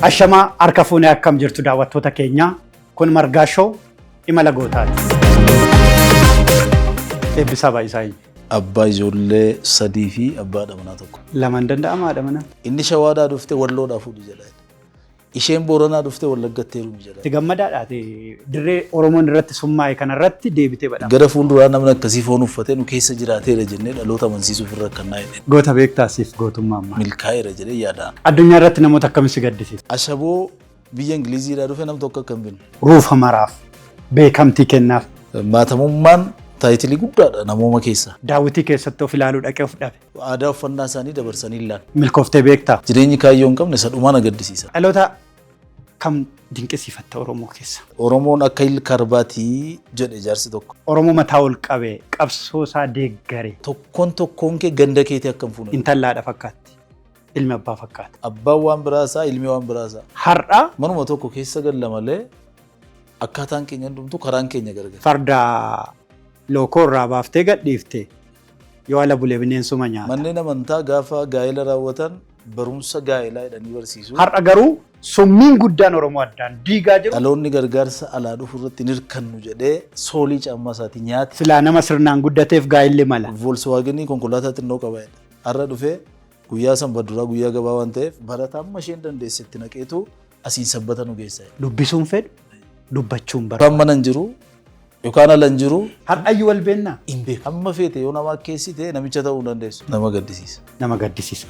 Ashamaa harka fuunee akkam jirtu daawwattoota keenya kun Margaa Show imala gootaati. Eebbisaa Baay'isaa eenyu? Abbaa ijoollee sadii fi abbaa haadha manaa tokko. Lamaan danda'ama haadha manaa? Inni Shawaadhaa dhufte Walloodhaa fuudhi jedha. Isheen Booranaa dhuftee Wallaggatti heerumi jedha. Itti gammadaadhaati dirree Oromoon irratti summaa'e kanarratti deebitee badhaafamte. Gara fuulduraa namni akkasii foon uffatee nu keessa jiraateera jennee dhaloota amansiisuuf irra rakkannaa jedhe. Goota beektaa siif gootummaan maali? Milkaa'eera jedhee yaada. Addunyaa irratti namoota akkamii si gaddisiisa? Ashaboo biyya Ingiliziidhaa dhufe nam tokko akka hin binne. Ruufa maraaf beekamtii kennaaf. Maatamummaan taayitilii guddaadha namooma keessa. Daawwitii keessatti of ilaaluu dhaqee of dhabe. Aadaa uffannaa isaanii dabarsanii hin laanne. Milkooftee beektaa? Jireenyi kaayyoo hin qabne isa dhumaa na gaddisiisa. Dhaloota kam dinqisiifatta Oromoo keessa? Oromoon akka ilka arbaati jedhe jaarsi tokko. Oromoo mataa ol qabe, qabsoo isaa deeggare. Tokkoon tokkoon kee ganda keetii akka hin fuune. Intalli haadha fakkaatti, ilmi abbaa fakkaata. Abbaan waan biraa isaa, ilmi waan biraa isaa. Har'a. Manuma tokko keessa galla malee Akkaataan keenya hundumtuu karaan keenya gargar. Farda lookoo irraa baaftee gadhiifte yoo ala bule bineensuma nyaata. Manneen amantaa gaafa gaa'ela raawwatan barumsa gaa'elaa jedhanii barsiisu. Har'a garuu summiin guddaan Oromoo addaan diigaa jiru. Dhaloonni gargaarsa alaa dhufu irratti hin hirkannu jedhee soolii caammaa isaatii nyaate. Silaa nama sirnaan guddateef gaa'illi mala. Volkswagenii konkolaataa xinnoo qaba jedha. Har'a dhufee guyyaa sanbadduraa guyyaa gabaa waan ta'eef barataa amma isheen dandeessetti naqeetu asiin sabbata nu geessa. Dubbisuun fedhu dubbachuun barbaadu. Yookaan mana hin jiru yookaan ala hin jiru. Har'ayyuu wal beennaa? Hin beeku. Hamma feete yoo nama akkeessite namicha ta'uu hin dandeessu. Nama gaddisiisa. Nama gaddisiisa.